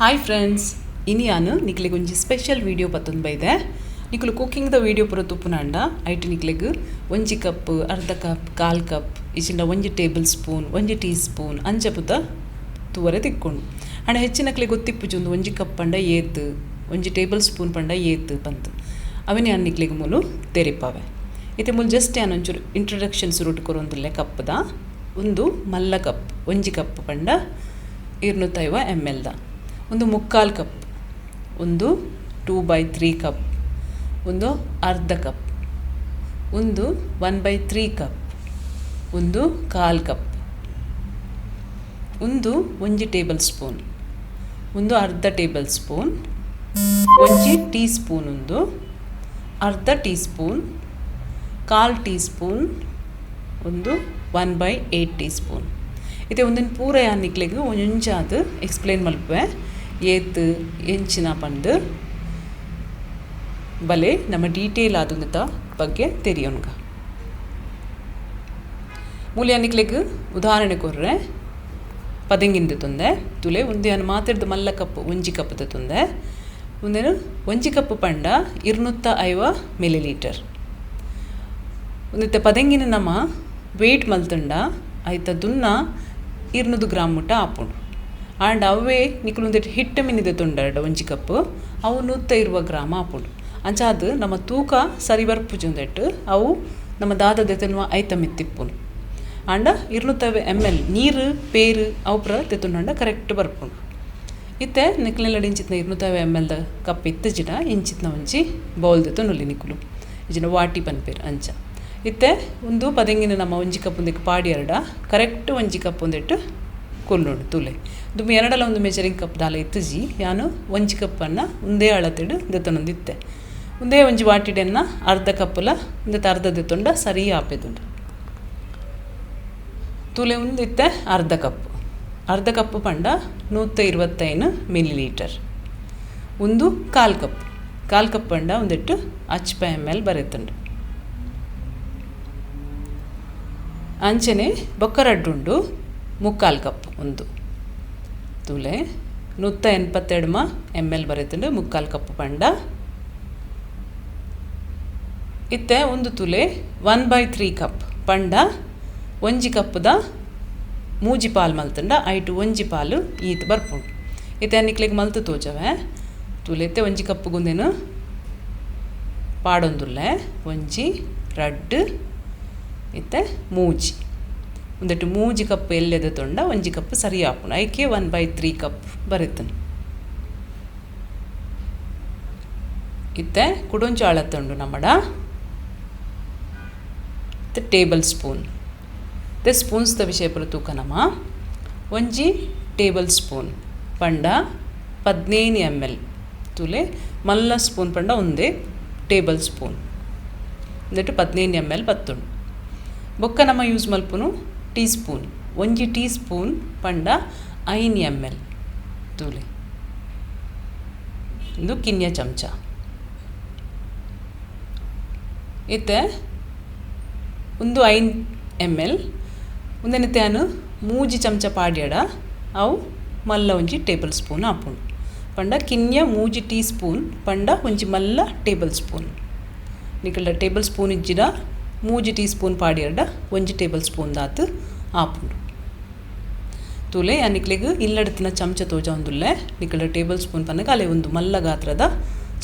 Hi friends, ಇನಿಯಾನು ನಿಕ್ಲೆಗ್ ಒಂಜಿ special video ಪತ್ತೊಂದು ಬೈದೆ. ನಿಕುಲು ಕುಕ್ಕಿಂಗ್ ದ ವಿಡಿಯೋ ಪೂರ ತೂಪುನಾಂಡ ಐಟ್ ನಿಕ್ಲೆಗ್ ಒಂಜಿ ಕಪ್, ಅರ್ಧ ಕಪ್, ಕಾಲ್ ಕಪ್ ಇಜಿಂಡ ಒಂಜಿ ಟೇಬಲ್ ಸ್ಪೂನ್, ಒಂಜಿ ಟೀ ಸ್ಪೂನ್ ಅಂಚ ಪೂತ ತೂವರೆ ತಿಕ್ಕುಂಡು. ಆಂಡ ಹೆಚ್ಚಿನಕ್ಲೆಗ್ ಗೊತ್ತಿಪ್ಪುಜಿ ಉಂದು ಒಂಜಿ ಕಪ್ ಪಂಡ ಏತ್, ಒಂಜಿ ಟೇಬಲ್ ಸ್ಪೂನ್ ಪಂಡ ಏತ್ ಪಂದ್. ಅವೆನ್ ಯಾನ್ ನಿಕ್ಲೆಗ್ ಮೂಲು ತೆರಿಪಾವೆ. ಇತ್ತೆ ಮೂಲು ಜಸ್ಟ್ ಯಾನ್ ಒಂಚೂರು ಇಂಟ್ರೊಡಕ್ಷನ್ ಸುರುಟು ಕೊರೊಂದುಲ್ಲೆ ಕಪ್ದ. ಉಂದು ಮಲ್ಲ ಕಪ್, ಒಂಜಿ ಕಪ್ ಪಂಡ 250 ಎಮ್ ಎಲ್ ದ. ಉಂದು ಮುಕ್ಕಾಲ್ ಕಪ್, ಉಂದು 2/3 ಕಪ್, ಉಂದು ಅರ್ಧ ಕಪ್, ಉಂದು 1/3 ಕಪ್, ಉಂದು ಕಾಲ್ ಕಪ್, ಉಂದು ಒಂಜಿ ಟೇಬಲ್ ಸ್ಪೂನ್, ಉಂದು ಅರ್ಧ ಟೇಬಲ್ ಸ್ಪೂನ್, ಒಂಜಿ ಟೀ ಸ್ಪೂನ್, ಉಂದು ಅರ್ಧ ಟೀ ಸ್ಪೂನ್, ಕಾಲ್ ಟೀ ಸ್ಪೂನ್, ಉಂದು 1/8 ಟೀ ಸ್ಪೂನ್. ಇತ್ತೆ ಒಂದೊಂದು ಪೂರ ಯಾನ್ ನಿಕ್ಲೆಗ್ ಒಂಜೊಂಜಾದ್ ಎಕ್ಸ್ಪ್ಲೇನ್ ಮಲ್ಪುವೆ ಏತ್ ಎಂಚಿನ ಪಂದ್ ಬಲೆ ನಮ್ಮ ಡೀಟೇಲ್ ಆದುಂದೆತ ಬಗ್ಗೆ ತೆರಿಯೊನ್ಗ. ಮೂಲು ಯಾನ್ ನಿಕ್ಲೆಗ್ ಉದಾಹರಣೆ ಕೊರ್ರೆ ಪದೆಂಗಿಂದ ತೊಂದೆ ತುಲೆ ಉಂದು ಯಾನ್ ಮಾತೆರ್ದ್ ಮಲ್ಲ ಕಪ್ ಒಂಜಿ ಕಪ್ ತೊಂದೆ. ಉಂದೆನ್ ಒಂಜಿ ಕಪ್ ಪಂಡ 250 ಮಿಲಿಲೀಟರ್. ಉಂದೆತ್ತ ಪದೆಂಗಿನ ನಮ ವೇಟ್ ಮಲ್ತುಂಡ ಐತ ದುನ್ನ 200 ಗ್ರಾಮ್ ಮುಟ್ಟ ಆಪುಂಡು. ಆಂಡ ಅವೇ ನಿಕುಲು ಉಂದೆಟ್ ಹಿಟ್ಟು ಮಿನಿದ ತೊಂಡರ್ಡ ಒಂಜಿ ಕಪ್ ಅವು 120 ಗ್ರಾಮ್ ಆಪುಂಡು. ಅಂಚಾದ್ ನಮ್ಮ ತೂಕ ಸರಿ ಬರ್ಪುಜಿ ಉಂದೆಟ್ ಅವು ನಮ್ಮ ದಾದ ದೆತೊನುವ ಐತ ಮಿತ್ತಿಪ್ಪುಂಡು. ಆಂಡ 250 ಎಮ್ ಎಲ್ ನೀರು ಪೇರು ಅವು ಪೂರ ದೆತೊಂಡ ಕರೆಕ್ಟ್ ಬರ್ಪುಂಡು. ಇತ್ತೆ ನಿಕ್ಲೆಲ್ಲಡ್ ಇಂಚಿತ್ನ 250 ಎಮ್ ಎಲ್ ದ ಕಪ್ ಇತ್ತುಜಿಡ ಇಂಚಿತ್ನ ಒಂಜಿ ಬೌಲ್ ದೆತೊನೊಲಿ ನಿಕುಲು ಇಜಿಂಡ ವಾಟಿ ಪನ್ಪೆರ್ ಅಂಚ. ಇತ್ತೆ ಉಂದು ಪದೆಂಗಿನ ನಮ್ಮ ಒಂಜಿ ಕಪ್ ಉಂದೆಕ್ ಪಾಡಿಯರ್ಡ ಕರೆಕ್ಟ್ ಒಂಜಿ ಕಪ್ ಉಂದೆಟ್ ಕುಲ್ಲುಂಡು ತೂಲೆ. ದುಂಬು ಎರಡಲ ಒಂದು ಮೆಜರಿಂಗ್ ಕಪ್ ದಾಲ ಇತ್ತುಜಿ, ಯಾನು ಒಂಜಿ ಕಪ್ಪನ್ನು ಉಂದೇ ಅಳತೆಡ್ ದೆತೊನೊಂದಿತ್ತೆ. ಉಂದೇ ಒಂಜಿ ವಾಟಿಡೆನ್ನ ಅರ್ಧ ಕಪ್ಪುಲ ಉಂದೆತ ಅರ್ಧ ದೆತೊಂಡ ಸರಿ ಆಪೆದುಂಡು. ತೂಲೆ ಉಂದಿತ್ತೆ ಅರ್ಧ ಕಪ್, ಅರ್ಧ ಕಪ್ ಪಂಡ 125 ಮಿಲಿಲೀಟರ್. ಉಂದು ಕಾಲ್ ಕಪ್, ಕಾಲ್ ಕಪ್ ಪಂಡ ಉಂದೆಟ್ಟು ಅಚ್ಪ ಎಮ್ ಎಲ್ ಬರೆತುಂಡು. ಅಂಚನೆ ಬೊಕ್ಕರಡ್ಡುಂಡು ಮುಕ್ಕಾಲ್ ಕಪ್ ಉಂದು ತೂಲೆ 182 ಎಮ್ ಎಲ್ ಬರೆತುಂಡು ಮುಕ್ಕಾಲ್ ಕಪ್ ಪಂಡ. ಇತ್ತೆ ಒಂದು ತುಲೆ 1/3 ಕಪ್ ಪಂಡ ಒಂಜಿ ಕಪ್ಪುದ ಮೂಜಿ ಪಾಲು ಮಲ್ತುಂಡ ಐಟು ಒಂಜಿ ಪಾಲು ಈತ್ ಬರ್ಪುಂಡು. ಇತ್ತೆ ನಿಕ್ಲೆಗ್ ಮಲ್ತು ತೋಜವೆ ತುಲೆ. ಇತ್ತೆ ಒಂಜಿ ಕಪ್ಪುಗುಂದೇನು ಪಾಡೊಂದುಲ್ಲೆ ಒಂಜಿ ರಡ್ಡು ಇತ್ತೆ ಮೂಜಿ ಒಂದೆಟ್ಟು ಮೂಜಿ ಕಪ್ ಎಲ್ಲೆದ ತೊಂಡ ಒಂಜಿ ಕಪ್ ಸರಿ ಆಪುಂಡು. ಐಕೆ 1/3 ಕಪ್ ಬರೆತುಂಡು. ಇತ್ತೆ ಕುಡೊಂಚು ಅಳತುಂಡು ನಮ್ಮಡ ಇತ್ತೆ ಟೇಬಲ್ ಸ್ಪೂನ್. ಇತ್ತೆ ಸ್ಪೂನ್ಸ್ ದ ವಿಷಯ ಪೂರ ತೂಕ ನಮ. ಒಂಜಿ ಟೇಬಲ್ ಸ್ಪೂನ್ ಪಂಡ 15 ಎಮ್ ಎಲ್ ತೂಲೆ. ಮಲ್ಲ ಸ್ಪೂನ್ ಪಂಡ ಒಂದೇ ಟೇಬಲ್ ಸ್ಪೂನ್ ಒಂದೆಟ್ಟು 15 ಎಮ್ ಎಲ್ ಪತ್ತುಂಡು. ಬೊಕ್ಕ ನಮ ಯೂಸ್ ಮಲ್ಪುನು ಟೀ ಸ್ಪೂನ್. ಒಂಜಿ ಟೀ ಸ್ಪೂನ್ ಪಂಡ 5 ಎಮ್ ಎಲ್ ತೂಲೆ. ಇಂದು ಕಿನ್ಯ ಚಮಚ. ಇತ್ತೆ ಉಂದು 5 ಎಮ್ ಎಲ್ ಉಂದೆನಿತ್ತೆ ಯಾನು ಮೂಜಿ ಚಮಚ ಪಾಡ್ಯಡ ಅವು ಮಲ್ಲ ಒಂಜಿ ಟೇಬಲ್ ಸ್ಪೂನ್ ಆಪುಂಡು. ಪಂಡ ಕಿನ್ಯ ಮೂಜಿ ಟೀ ಸ್ಪೂನ್ ಪಂಡ ಒಂಜಿ ಮಲ್ಲ ಟೇಬಲ್ ಸ್ಪೂನ್. ನಿಕಲ್ಡ ಟೇಬಲ್ ಸ್ಪೂನ್ ಇಜ್ಜಿಡ ಮೂಜಿ ಟೀ ಸ್ಪೂನ್ ಪಾಡ್ಯಡ ಒಂಜಿ ಟೇಬಲ್ ಸ್ಪೂನ್ ದಾತ್ ಆಪುಂಡು. ತೂಲೆ ಯಾನ್ ನಿಕ್ಲೆಗ್ ಇಲ್ಲಡ್ತಿನ ಚಮಚ ತೋಜಾವೊಂದುಲ್ಲೆ. ನಿಕಲ್ಡ ಟೇಬಲ್ ಸ್ಪೂನ್ ಪನ್ನಗ ಅಲೆ ಒಂದು ಮಲ್ಲ ಗಾತ್ರದ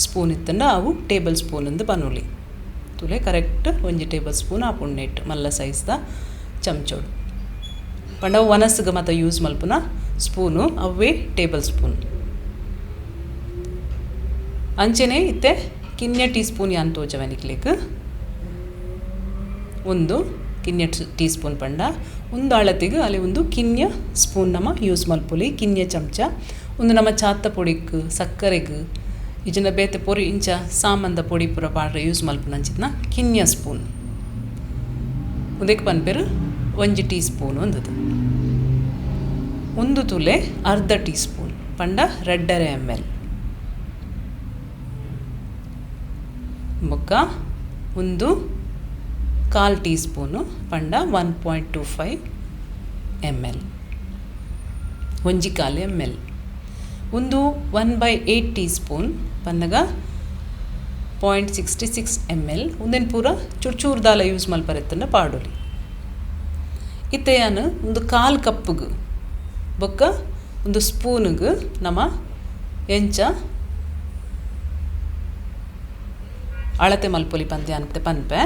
ಸ್ಪೂನ್ ಇತ್ತಂಡ ಅವು ಟೇಬಲ್ ಸ್ಪೂನ್ ಅಂದ್ ಪನೊಲಿ. ತೂಲೆ ಕರೆಕ್ಟ್ ಒಂಜಿ ಟೇಬಲ್ ಸ್ಪೂನ್ ಆಪುಂಡು ನೆಟ್ ಮಲ್ಲ ಸೈಜ್ದ ಚಮಚೋಡು. ಪಂಡ ಅವು ವನಸ್ಗ್ ಮಾತ ಯೂಸ್ ಮಲ್ಪುನ ಸ್ಪೂನು ಅವೇ ಟೇಬಲ್ ಸ್ಪೂನ್. ಅಂಚನೆ ಇತ್ತೆ ಕಿನ್ಯ ಟೀ ಸ್ಪೂನ್ ಯಾನ್ ತೋಜವೆ ನಿಕ್ಲೆಗ್. ಒಂದು ಕಿನ್ಯ ಟೀ ಸ್ಪೂನ್ ಪಂಡ ಒಂದು ಅಳತೆಗ್ ಅಲೆ ಒಂದು ಕಿನ್ಯ ಸ್ಪೂನ್ ನಮ ಯೂಸ್ ಮಲ್ಪೊಲಿ ಕಿನ್ಯ ಚಮಚ. ಉಂದು ನಮ ಚಾತ್ತ ಪೊಡಿಕ್ ಸಕ್ಕರೆಗ್ ಇಜಿಂಡ ಬೇತೆ ಪೊರಿ ಇಂಚ ಸಾಮಾನ್ದ ಪೊಡಿ ಪೂರ ಪಾಡ್ರೆ ಯೂಸ್ ಮಲ್ಪುನಂಚಿತ್ನ ಕಿನ್ಯ ಸ್ಪೂನ್. ಉಂದೆಕ್ ಪನ್ಪೆರ್ ಒಂಜಿ ಟೀ ಸ್ಪೂನ್ ಉಂದುದು. ಉಂದು ತುಲೆ ಅರ್ಧ ಟೀ ಸ್ಪೂನ್ ಪಂಡ 2.5 ಎಮ್ ಎಲ್. ಬೊಕ್ಕ ಉಂದು ಕಾಲ್ ಟೀ ಸ್ಪೂನು ಪಂಡ 1.25 ಎಮ್ ಎಲ್, ಒಂಜಿ ಕಾಲು ಎಮ್ ಎಲ್. ಉಂದು 1/8 ಟೀ ಸ್ಪೂನ್ ಪನ್ನಗ 0.66 ml. ಉಂದೆನ್ ಪೂರ ಚೂರು ಚೂರು ದಾಲ ಯೂಸ್ ಮಲ್ಪರೆತ್ತಂಡ ಪಾಡೊಲಿ. ಇತ್ತೆ ಯಾನ್ ಉಂದು ಕಾಲ್ ಕಪ್ಪುಗು ಬೊಕ್ಕ ಉಂದು ಸ್ಪೂನ್ಗ್ ನಮ ಎಂಚ ಅಳತೆ ಮಲ್ಪೊಲಿ ಪಂದ್ ಯಾನ್ ಇತ್ತೆ ಪನ್ಪೆ.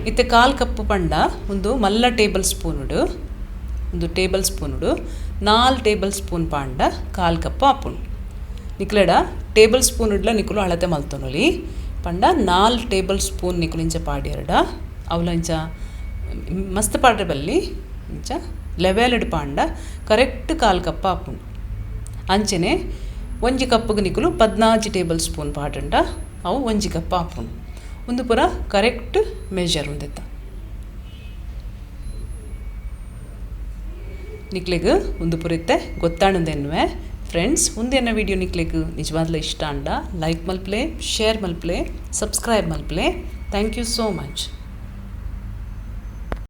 ಇತ್ತೆ ಕಾಲ್ ಕಪ್ಪು ಪಂಡ ಉಂದು ಮಲ್ಲ ಟೇಬಲ್ ಸ್ಪೂನುಡು, ಉಂದು ಟೇಬಲ್ ಸ್ಪೂನುಡು 4 ಟೇಬಲ್ ಸ್ಪೂನ್ ಪಾಂಡ ಕಾಲ್ ಕಪ್ ಆಪುಂಡು. ನಿಕ್ಲೆಡ ಟೇಬಲ್ ಸ್ಪೂನ್ ಇಡ್ಲ ನಿಕುಲು ಅಳತೆ ಮಲ್ತೊನೊಲಿ. ಪಂಡ 4 ಟೇಬಲ್ ಸ್ಪೂನ್ ನಿಕುಲು ಇಂಚ ಪಾಡ್ಯರ್ಡ ಅವ್ಲ ಇಂಚ ಮಸ್ತ್ ಪಾಡ್ರೆ ಬಲ್ಲಿ, ಇಂಚ ಲೆವೆಲ್ಡ್ ಪಾಂಡ ಕರೆಕ್ಟ್ ಕಾಲ್ ಕಪ್ ಆಪುಂಡು. ಅಂಚನೆ ಒಂಜಿ ಕಪ್ಪುಗು ನಿಕುಲು 14 ಟೇಬಲ್ ಸ್ಪೂನ್ ಪಾಡಂಡ ಅವು ಒಂಜಿ ಕಪ್ ಆಪುಂಡು. ಉಂದು ಪೂರ ಕರೆಕ್ಟ್ ಮೆಜರ್ ಉಂದೆತ. ನಿಕ್ಲೆಗ್ ಉಂದು ಪೂರ ಇತ್ತೆ ಗೊತ್ತಾಣುಂದೆನ್ನುವೆ ಫ್ರೆಂಡ್ಸ್. ಉಂದೆನ್ನ ವಿಡಿಯೋ ನಿಕ್ಲೆಗ್ ನಿಜವಾದ್ಲ ಇಷ್ಟ ಅಂಡ ಲೈಕ್ ಮಲ್ಪ್ಲೆ, ಶೇರ್ ಮಲ್ಪ್ಲೆ, ಸಬ್ಸ್ಕ್ರೈಬ್ ಮಲ್ಪ್ಲೆ. Thank you so much.